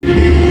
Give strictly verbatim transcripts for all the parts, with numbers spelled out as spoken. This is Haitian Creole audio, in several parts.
Bon travay.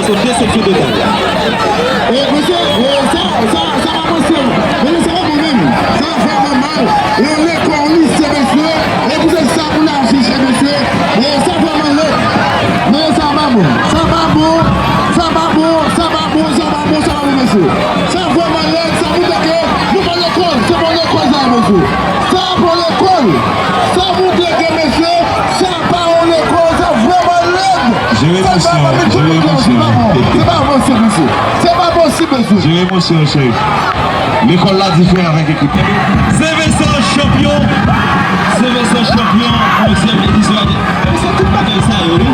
Sa se desepsyon total. E, mesye, e, sa, sa, sa pa posib. Mesye, sa pa bon menm. Sa vrèman mal. Yon lekòl, yon lise, mesye. E pou se sa pou n aji, mesye. E, sa vrèman lèd. Mesye, sa pa bon. Sa pa bon. Sa pa bon. Sa pa bon. Sa pa bon. Sa pa bon, mesye. Sa vrèman lèd. Sa montre ke nou pa lekòl. Se pa lekòl sa, mesye. Sa pa lekòl. Sa montre ke, mesye, sa pa yon lekòl, sa vrèman lèd. Jere emosyon, jere emosyon. Se pa bon, se pa bon, se pa bon, se pa posib, mesye. Jere emosyon, cheri. Lekòl la diferan avèk ekip. Seven Star chanpyon. Seven Star chanpyon. Onzyèm edisyon. Se tout bagay sa yo, wi.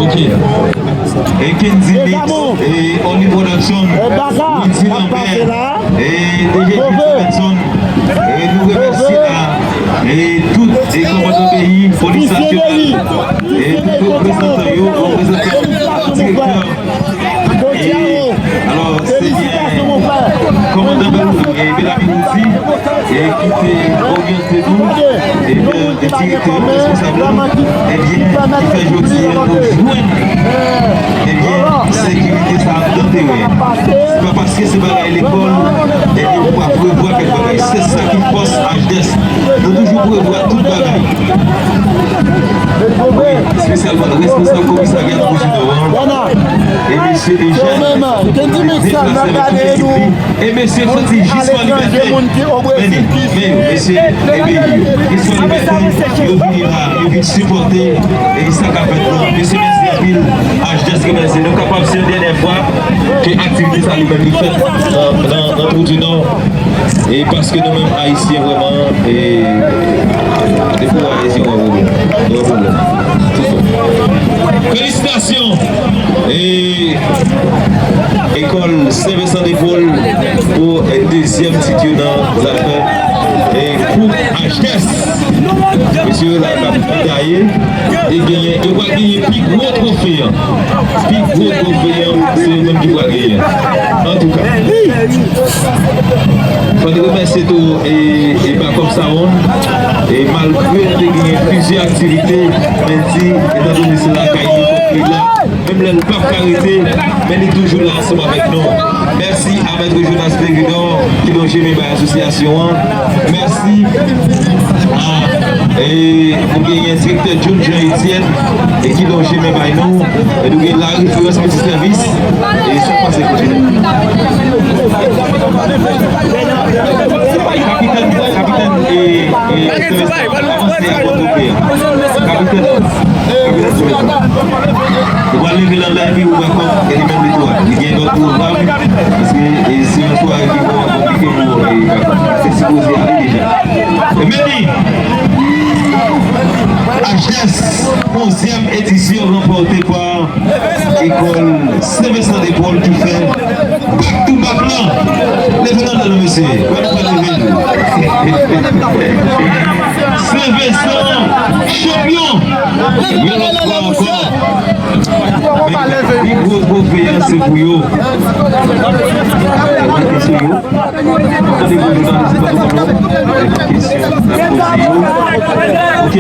Ok. E Kendy Mix, e Only Production, Wildy Lambert, e D J Phil Stevenson, e nou remèsye la, e tout, e kòmandan peyi, polis nasyonal, e tout reprezantan yo, reprezantan direktè. E, alò, se byen kòmandan Bèl, e, Bèl Apetisi, e ki te oryante nou, e, e direktè yo, responsab yo, ebyen, ki fè jodi a nou jwenn, ebyen, sekirite sa anndan teren. Se pa paske se bagay lekòl, ebyen, ou pa prevwa kèk bagay. Se sa ki fòs H D S. Nou toujou prevwa tout bagay. Wi, espesyalman responsab komisarya Gwo Nò an, e mesye Eugène, ki deplase avèk tout ekip li, e mesye soti jis Fò Libète. Men li, men yo, mesye, e peyi yo. Jis Fò Libète, yo vini la, yo vin sipòte, e sa k ap fèt la. Mesye, mèsi anpil, H D S, ke mèsi. Nou kapab se yon dènyè fwa ke aktivite sa li menm li fèt nan, nan, nan Twou di Nò. E paske nou menm Ayisyen vrèman, e dekouraje se yon pwoblèm. Yon pwoblèm. Felisitasyon! E ekòl Sen Vensan de Pòl pou, e, dezyèm tit yo nan zafè, e, koup H D S. Mesye yo la k ap medalye. E genyen, yo pral genyen pi gwo twofe an. Pi gwo twofe an, se yo menm ki pral genyen. Antouka, fò n remèsye tou, e, e Backup Sound. E malgre te genyen plizyè aktivite, men di, etandone se lakay li, fòk li la. Menm lè l p ap ka rete, men li toujou la ansanm avèk nou. Mèsi a Mèt Jonas Péridor ki lonje men bay asosyasyon an. Mèsi a, e, nou genyen direktè John Jean Etienne, e ki lonje men bay nou. E nou gen la referans Multisèvis. E sa k pase kote? Kapitèn, kapitèn, e, e, avanse a Pòtoprè. Kapitèn. Ou pral leve l anba epi ou pral kòb, e li menm li tou a. Li gen lòt pwogram, paske, e, se yon sware ki vrèman konplike pou, e, se sipoze ale deja. E men li, H D S, onzyèm edisyon ranpòte pa ekòl Sen Vensan de Pòl ki fè Back to back lan. Leve l anlè non, mesye. Gwadloup pral leve l. Sen Vensan, chanpyon. Yon lòt fwa ankò. Pi gwo twofe a se pou yo. Mete sou yo. Tande pou jounalis pa tou. Kesyon n ap poze yo. Ok.